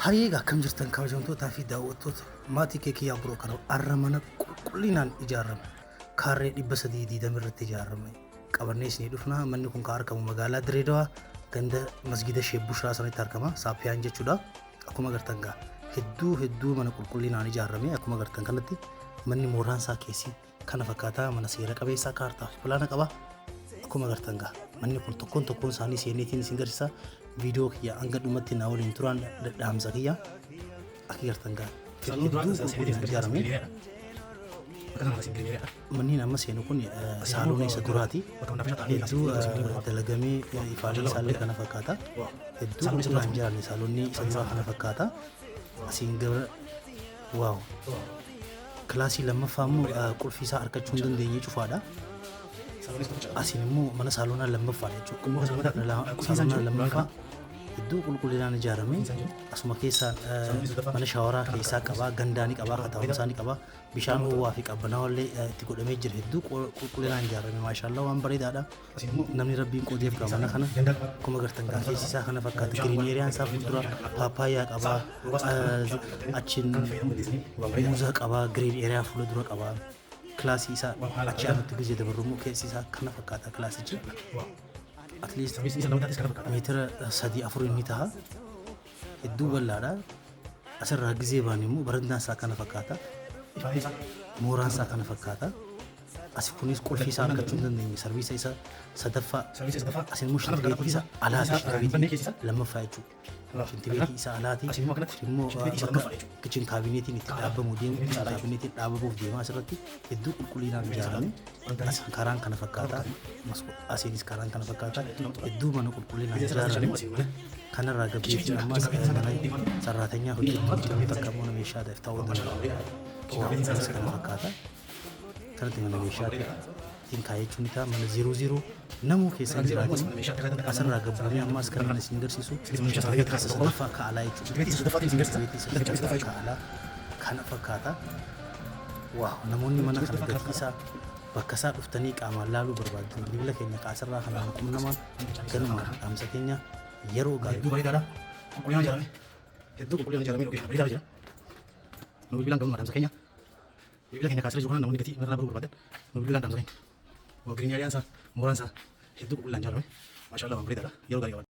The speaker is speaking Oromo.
Hayyee, akkam jirtan, kabajamtootaa fi daawwattoota maatii kee kiyyaa biroo? Kana arra mana qulqullinaan ijaarame, kaarree 320 irratti ijaarame qabannee isinii dhufna. Manni kun kan argamu magaalaa Direedawaa, ganda masgida Sheek Bushaa sanitti argama, Saappiyaan jechuudha. Akkuma agartan gaa, hedduu hedduu mana qulqullinaan ijaarame. Akkuma agartan kanatti manni mooraan isaa keessi kana fakkaataa, mana seera qabeessaa, kaartaa fi pilaana qaba. Akkuma agartan gaa, manni kun tokkoon tokkoon isaanii seeneetiin isin garsiisa. Viidiyoo kiyya hanga dhumatti naa waliin turaan dhadhaamsa kiyya. Akka agartan gaa, hedduu qulqullinaan ijaarame. Manneen amma seenu kun saaloona isa duraati. Hedduu dalagamee, ifaaleen isaallee kana fakkaata. Hedduu qulqullinaan ijaarame. Saaloonni isa duraa kana fakkaata. Asiin gara, wow, kilaasii lammaffaa immoo qulfii isaa argachuu hin dandeenye, cufaadha. Asiin immoo mana saaloonaa lammaffaadha jechuudha. Saaloonaa lammaffaa hedduu qulqullinaan ijaarame. Asuma keessaan mana shaawaraa keessaa qabaa, gandaa ni qabaa, kataa'umsaa ni qabaa. Bishaan ho'aa fi qabbanaawaa illee itti godhamee jira. Hedduu qulqullinaan ijaarame, maashaallah, waan bareedaadha. Namni Rabbiin qoodeef qaba mana kana. Akkuma agartan gaa, keessi isaa kana fakkaata. Green areaan isaa fuuldura paappaayyaa qabaa, achiin muuza qabaa, green area fuula dura qabaa. Kilaasii isaa achi aanutti gizee dabarru immoo keessi isaa kana fakkaata kilaasichi. At least meetira 3 4 inni ta'a. Hedduu bal'aadha. Asirraa gizee baane immoo barandaan isaa kana fakkaata. Mooraan isaa kana fakkaata. Asi kunis qulfii isaa argachuu hin dandeenye. Sarviisa isa sadaffaa. Asin immoo shintibeetii isa alaati. Shintibeetii lammaffaa jechuudha. Shintibeetii isa alaati. Immoo bakka kitchen cabinetiin itti dhaabamu deemu, kitchen cabinetiin dhaabamuuf deema asirratti. Hedduu qulqullinaan ijaarame. Asiin karaan kana fakkaata. Asiinis karaan kana fakkaata. Hedduu mana qulqullinaan ijaarame. Kanarraa gabbeetiin ammas mana sarraatanyaa hojjettu takka mana meeshaadhaaf ta'uu danda'a. Kanas kana fakkaata. Kanatti mana meeshaa ittiin kaayachuu ni ta'a. Mana zero zero namuu keessa hin jiraatin. Asirraa gabbuunee ammas kan inni isin agarsiisu isa sadaffaa ka alaa jechuudha. Isa sadaffaa ka alaa kana fakkaata. Wow, namoonni mana kana gatii isaa, bakka isaa dhuftanii qaamaan laaluu barbaaddan, bilbila keenya kaasirraa kanaan qunnamaan. Ganumaan dhaamsa keenya, yeroo gaarii. Hedduu bareedaadha. Qulqullinaan ijaarame. Hedduu qulqullinaan ijaarame, location bareedaa jira. Nu bilbilaan galumaa dhaamsa keenya. Bilbila keenya kaasirra jiru kana namoonni gatii irraa baruu barbaadan nu bilbilaan dhaamsa keenya. Green areaan isaa, mooraan isaa hedduu qulqullinaan ijaarame. Maashaallah, waan bareedaadha. Yeroo gaarii qabaadha.